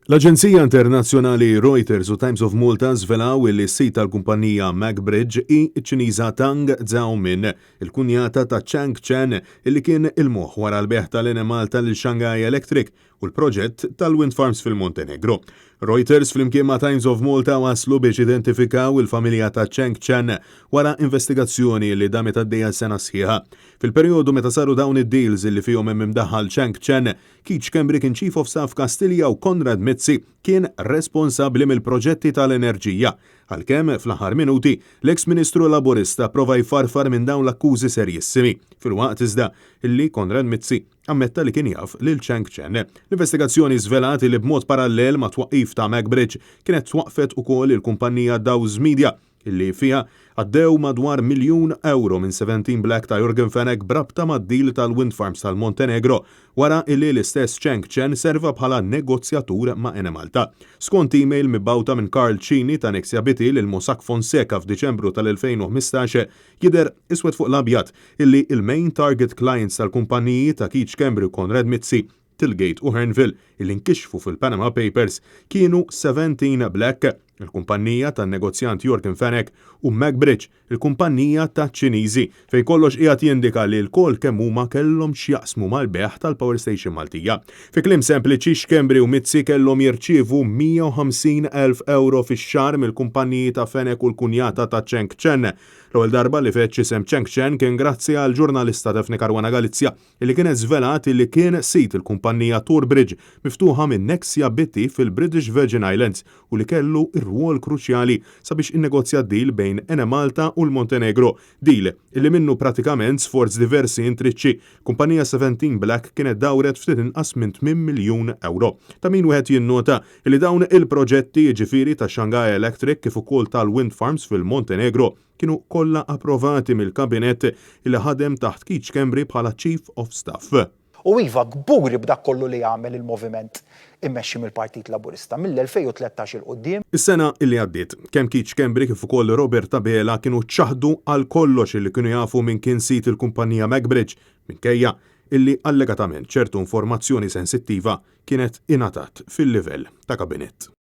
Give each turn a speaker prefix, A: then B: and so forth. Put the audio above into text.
A: L-aġenzija internazzjonali Reuters u Times of Malta żvelaw li s-sid tal-kumpanija MacBridge hi ċ-Ċiniża Tang Zhaomin, il-kunjata ta' Chang Chen illi kien il-moħħ wara l-bejgħ tal-Enemalta lil Shanghai Electric u l-proġett tal-wind farms fil-Montenegro. Reuters flimkien ma' Times of Malta waslu biex identifikaw il-familja ta' Cheng Chen wara investigazzjoni li damet għaddejja sena sħiħa. Fil-perjodu meta saru dawn id-deals li fihom hemm imdaħħal Cheng Chen, Keith Schembri kien Chief of Staff Kastilja u Konrad Mizzi kien responsabbli mill-proġetti tal-enerġija. Għalkemm, fl-aħħar minuti, l-eks Ministru Laburista prova jfarfar minn dawn l-akkużi serjissimi, filwaqt iżda li Konrad Mizzi ammetta li kien jaf lil Chang Chen. L-investigazzjoni żvelat li b'mod parallel mat-twaqqif ta' Macbridge kienet twaqqfet ukoll il-kumpanija Dows Media li fiha għaddew madwar miljun ewro minn Seventeen Black ta' Yorgen Fenech b'rabta mad-deal tal-wind farms tal-Montenegro wara li l-istess Chang Chen serva bħala negozjatur ma' Enemalta. Skont email mibgħuta minn Karl Cini ta' Nexia BT lil Mossack Fonseca f'Diċembru tal-2015, Jidher iswed fuq l-abjad illi il-main target clients tal-kumpaniji ta' Keith Schembri u Konrad Mizzi, Tillgate u Hearnville, illi nkixfu fil-Panama Papers, kienu 17 Black, il-kumpannija tan-negozjant Yorgen Fenech, u Macbridge, il-kumpannija taċ-Ċiniżi, fejn kollox qiegħed jindika li lkoll kemm huma kellhom x'jaqsmu mal-bejgħ tal-power station Maltija. Fi kliem sempliċi, Schembri u Mizzi kellhom jirċievu 150,000 ewro fix-xahar mill-kumpanniji ta' Fenech u l-kunjata ta' Cheng Chen. L-ewwel darba li feġġ isem Cheng Chen kien grazzi għall-ġurnalista Daphne Caruana Galizia illi kienet żvelat illi kien sid il-kumpannija Torbridge miftuħa minn Nexia BT fil-British Virgin Islands u li kellu r-rwol kruċjali sabiex innegozja d-deal bejn Enemalta u l-Montenegro, deal illi minnu pratikament sforz diversi intriċċi Kumpanija Seventeen Black kienet dawret ftit inqas minn 8 miljun ewro. Ta' min wieħed jinnota li dawn il-proġetti, jiġifieri ta' Shanghai Electric kif ukoll tal-wind farms fil-Montenegro, kienu kollha approvati mill-Kabinett li ħadem taħt Keith Schembri bħala Chief of Staff.
B: U iva, kburi b'dak kollu li għamel il-moviment immexxi mill-Partit Laburista mill-2013 'il quddiem.
A: Is-sena li għaddiet, kemm Keith Schembri kif ukoll Robert Abela kienu ċaħdu għal kollox illi kienu jafu min kien sid il-kumpanija Macbridge, minkejja illi allegatament ċertu informazzjoni sensittiva kienet ingħatat fil-livell ta' kabinett.